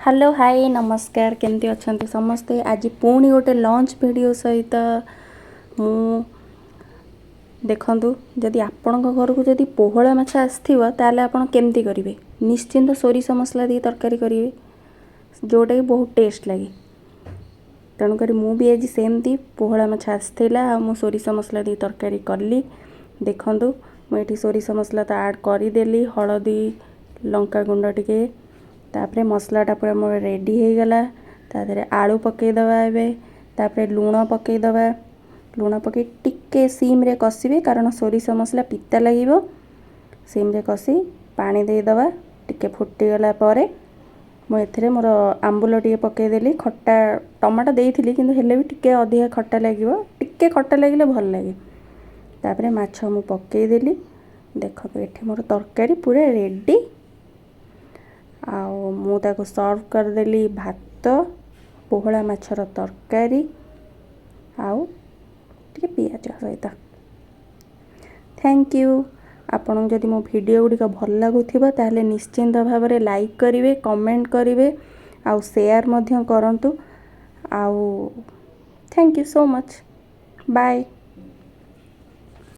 Hello, high, ନମସ୍କାର। କେମିତି ଅଛନ୍ତି ସମସ୍ତେ? ଆଜି ପୁଣି ଗୋଟେ ଲଞ୍ଚ ଭିଡ଼ିଓ ସହିତ ମୁଁ। ଦେଖନ୍ତୁ, ଯଦି ଆପଣଙ୍କ ଘରକୁ ଯଦି ପୋହଳା ମାଛ ଆସିଥିବ, ତାହେଲେ ଆପଣ କେମିତି କରିବେ? ନିଶ୍ଚିନ୍ତ ସୋରିଷ ମସଲା ଦେଇ ତରକାରୀ କରିବେ, ଯେଉଁଟାକି ବହୁତ ଟେଷ୍ଟ ଲାଗେ। ତେଣୁକରି ମୁଁ ବି ଆଜି ସେମିତି ପୋହଳା ମାଛ ଆସିଥିଲା ଆଉ ମୁଁ ସୋରିଷ ମସଲା ଦେଇ ତରକାରୀ କଲି। ଦେଖନ୍ତୁ, ମୁଁ ଏଠି ସୋରିଷ ମସଲା ତ ଆଡ଼୍ କରିଦେଲି, ହଳଦୀ, ଲଙ୍କା ଗୁଣ୍ଡ ଟିକେ। ତାପରେ ମସଲାଟା ପୁରା ମୋର ରେଡ଼ି ହେଇଗଲା। ତା ଦେହରେ ଆଳୁ ପକାଇଦେବା ଏବେ। ତାପରେ ଲୁଣ ପକାଇଦେବା। ଲୁଣ ପକାଇ ଟିକେ ସିମ୍ରେ କଷିବେ, କାରଣ ସୋରିଷ ମସଲା ପିତା ଲାଗିବ। ସିମ୍ରେ କଷି ପାଣି ଦେଇଦେବା। ଟିକେ ଫୁଟିଗଲା ପରେ ମୁଁ ଏଥିରେ ମୋର ଆମ୍ବୁଲ ଟିକେ ପକାଇଦେଲି। ଖଟା ଟମାଟୋ ଦେଇଥିଲି, କିନ୍ତୁ ହେଲେ ବି ଟିକେ ଅଧିକା ଖଟା ଲାଗିବ। ଟିକେ ଖଟା ଲାଗିଲେ ଭଲ ଲାଗେ। ତାପରେ ମାଛ ମୁଁ ପକାଇଦେଲି। ଦେଖନ୍ତୁ, ଏଠି ମୋର ତରକାରୀ ପୁରା ରେଡ଼ି ଆଉ ମୁଁ ତାକୁ ସର୍ଭ କରିଦେଲି, ଭାତ, ପୋହଳା ମାଛର ତରକାରୀ ଆଉ ଟିକେ ପିଆଜ ସହିତ। Thank you. ଆପଣଙ୍କୁ ଯଦି ମୋ ଭିଡ଼ିଓ ଗୁଡ଼ିକ ଭଲ ଲାଗୁଥିବ, ତାହେଲେ ନିଶ୍ଚିନ୍ତ ଭାବରେ ଲାଇକ୍ କରିବେ, କମେଣ୍ଟ କରିବେ ଆଉ ସେୟାର ମଧ୍ୟ କରନ୍ତୁ। ଆଉ thank you so much, bye.